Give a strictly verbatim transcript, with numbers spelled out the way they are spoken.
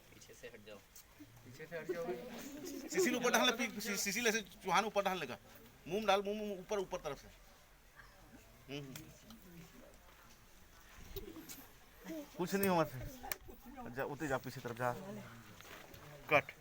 पीछे से हट जाओ। पीछे से हट जाओ। सीसी ऊपर डालना, पी-, सी-, सीसी ले से चुहान ऊपर डालने का। मुंह में डाल, मुंह, मुंह ऊपर, ऊपर तरफ से। हम्म, हम्म। कुछ नहीं होगा। जा, उतरे जा, पीछे तरफ जा। कट।